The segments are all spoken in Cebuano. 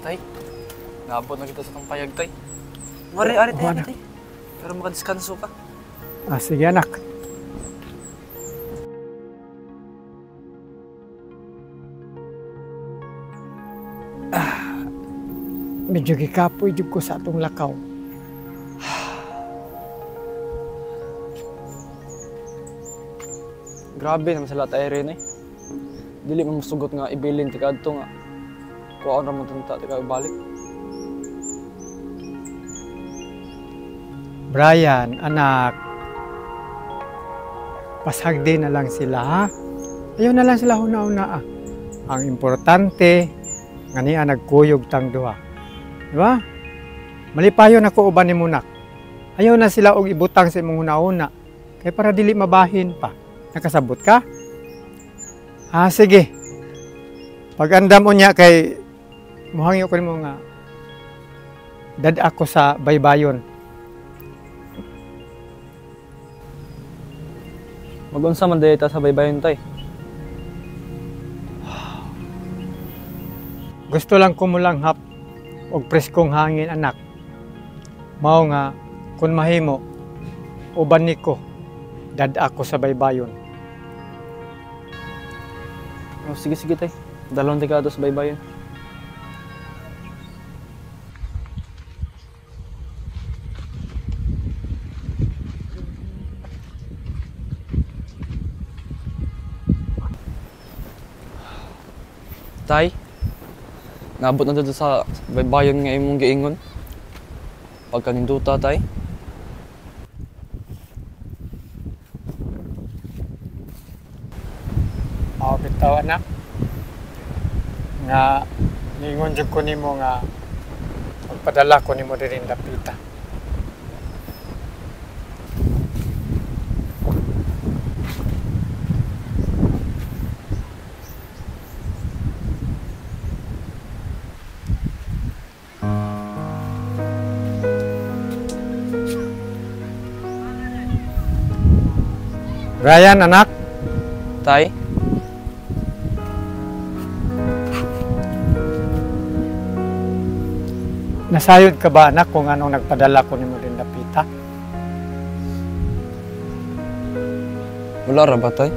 Tay, naabot na kita sa tong payag, tay. Mari, ari Oo, tayo, anak. tay. Pero makadiskanso ka. Ah, sige anak. Ah, medyo gikapoy jud ko sa atong lakaw. Grabe naman sila tayo rin eh. Dili man musugot nga ibilin tika adto nga. Kuhaan ra mo tunta tika balik. Brian, anak, pasagdi na lang sila ha. Ayaw na lang sila huna-una ah. Ang importante, nga niya nagkuyog tang duha. Di ba? Malipayon ako uban ni Munak. Ayaw na sila og ibutang sa imong huna-huna. Kay para dili mabahin pa. Nakasabot ka? Ah, sige. Pag-andam unya kay muhangyo ko nimo nga dad ako sa baybayon. Magunsa man dayta sa baybayon tay. Gusto lang kumulanghap og preskong hangin anak. Mao nga kun mahimo uban niko dad ako sa baybayon. Oh, sige sige tay. Dalon tika adto sa baybayon. Tay, naabot na dito sa baybayon nga imong giingon. Pagkaninduta, tay. Mao bitaw anak nga niingon jud ko nimo nga magpadala ko nimo diri dapita. Brian, anak. Tay, Nasayod ka ba anak kung anong nagpadala ko nimo din dapita? Wala ra ba, tay?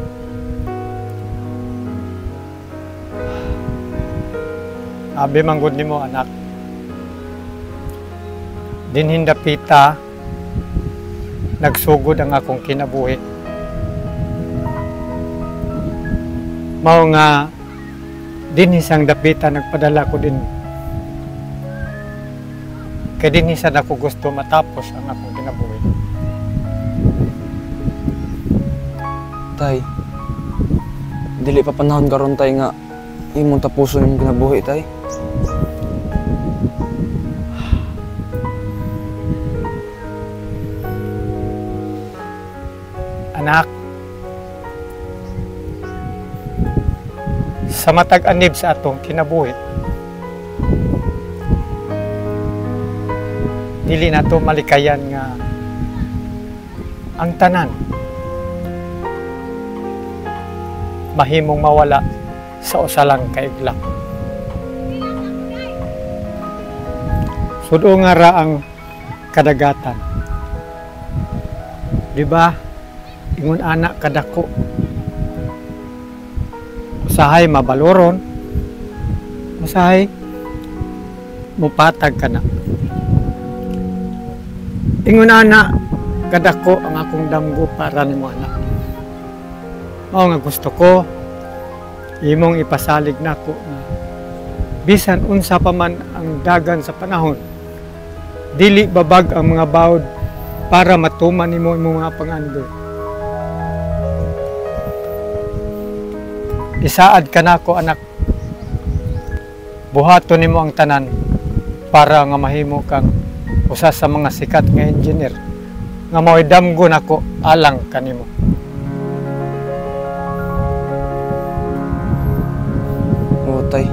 Abi manggod nimo anak. Dinhin dapita nagsugod ang akong kinabuhi. Mao nga dinhi sang dapita nagpadala ko din. Kay dinhi sad ako gusto matapos ang akong kinabuhi. Tay, dili pa panahon karon tay nga imong tapuson imong kinabuhi, tay. Anak, sa matag anib sa atong kinabuhi, dili nato malikayan nga ang tanan mahimong mawala sa usa lang ka iglap. Sudo nga ra ang kadagatan. Di ba? Ingon anak kadako. Usahay mabaloron, usahay mupatag ka na. Ingon anak kadako ang akong damgo para nimo anak. Mao nga gusto ko imong ipasalig nako nga bisan unsa pa man ang dagan sa panahon, dili babag ang mga bawod para matuman nimo imong mga pangandoy. Isaad ka nako anak. Buhaton nimo ang tanan para nga mahimo kang usa sa mga sikat nga engineer nga mao'y damgo nako alang kanimo. Oo, tay.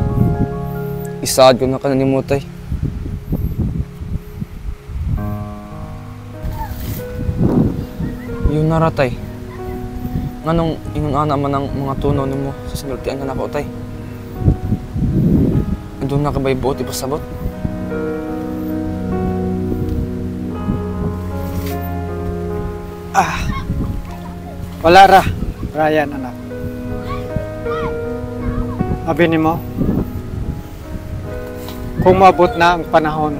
Isaad ko na ka na nimo, tay. Yun na ra, tay. Nganong ingon ana man ang mga tuno nimo sa sinultian ka nako, tay. Doon na ka ba'y buot ipasabot? Wala ra, Brian, anak. Abi nimo, kung maabot na ang panahon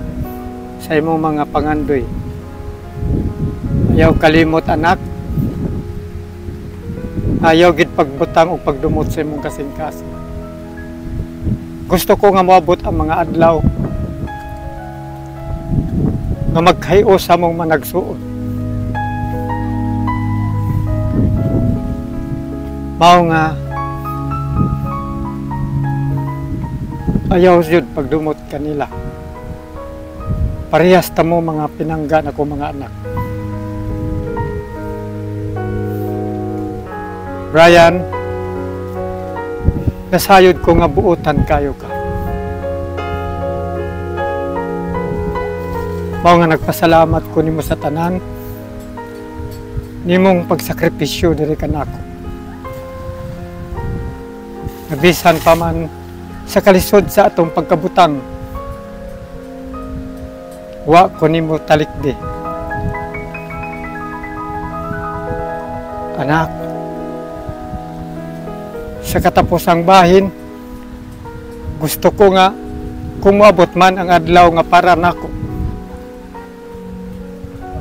sa imong mga pangandoy, ayaw kalimot, anak. Ayaw gid pagbutang o pagdumot sa imong kasing-kasing. Gusto ko nga moabot ang mga adlaw nga magkayo sa mong managsuon. Mao nga ayaw jud pagdumot kanila. Parehas ta mo mga pinangga nako mga anak. Brian, nasayod ko nga buotan kayo ka. Mao nga nagpasalamat ko nimo sa tanan nimong pagsakripisyo diri kanako. Nabisan pa man sa kalisod sa atong pagkabutang, wa ko nimo talikdi. Anak, sa katapusang bahin, gusto ko nga kung moabot man ang adlaw nga para nako.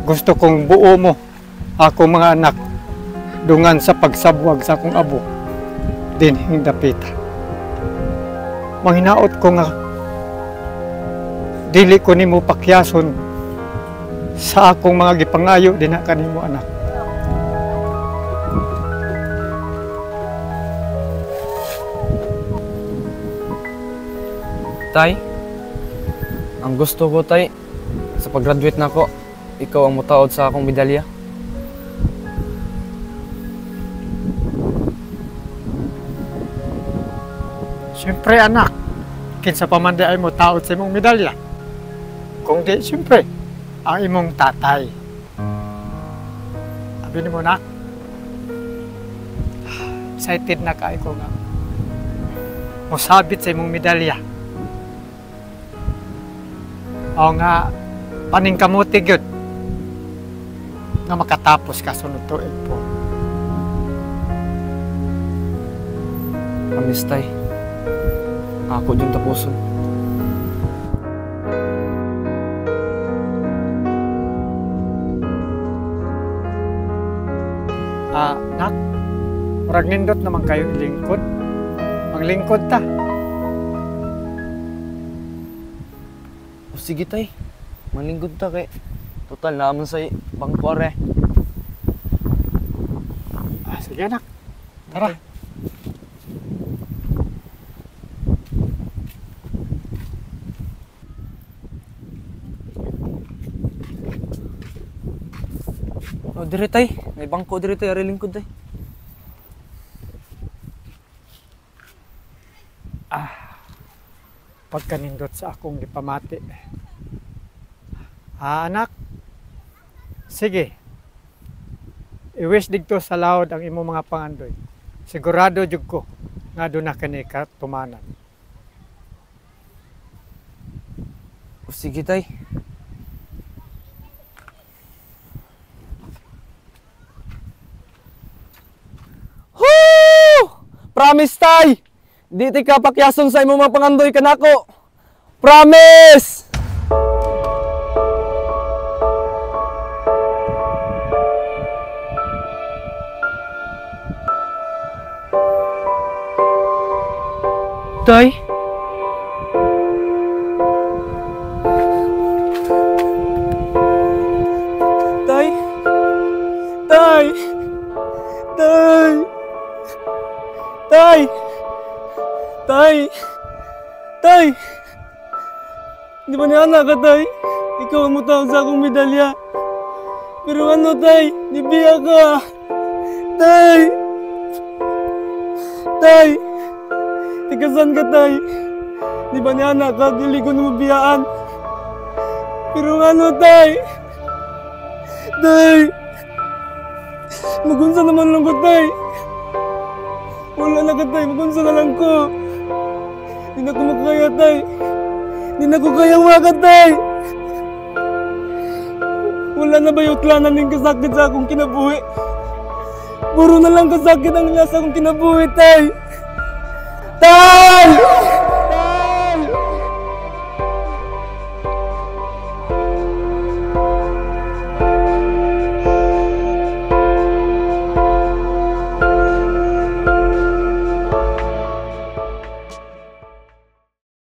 Gusto kong buo mo ako mga anak dungan sa pagsabwag sa akong abo dinhing dapita. Manghinaot ko nga dili ko nimo pakyason sa akong mga gipangayo dinha kanimo, anak. Tay, ang gusto ko, tay, sa pag-graduate na ako, ikaw ang mutaod sa akong medalya. Siyempre, anak, kinsa pa man di ay motaod sa imong medalya. Kung di, siyempre, ang imong tatay. Abi nimo, nak, excited na kaayo ko nga mosabit sa imong medalya. O nga, paningkamuti gyud nga makatapos ka sunod tuig po. Promise, tay. Ako dyan tapuson. Nak, murag nindot naman kayo ilingkod. Maglingkod ta. O sige, tay. Manlingkod ta kay total naman sa bangko re. Sige, anak. Tara. O dire, tay. May bangko dire, tay. Ari lingkod, tay. Pagkanindot sa akong gipamati. Anak. Sige. I-wish didto sa laod ang imong mga pangandoy. Sigurado jud ko nga doon na kani ka tumanan. O sige, tay. Woo! Promise, tay! Di ti ka pakyason sa imong mga pangandoy kanako. Promise! Tay? Tay? Tay! Tay! Tay! Tay! Tay! Di ba niya anak ka, tay? Ikaw ang mutawag sa akong medalya. Pero ano, tay? Di biya ka. Tay! Tay! Tigasan ka, tay. Di ba niya anak ka? Dili ko na mabiyaan. Pero ano, tay? Tay! Magunsa naman lang ko, tay. Wala na ka, tay. Magunsa na lang ko. Di na ko makaya, Tay. Di na ko kayang wakat, Tay. Wala na ba utlanan ning kasakit sa akong kinabuhi? Puro na lang kasakit ang nasa akong kinabuhi, Tay. Tay!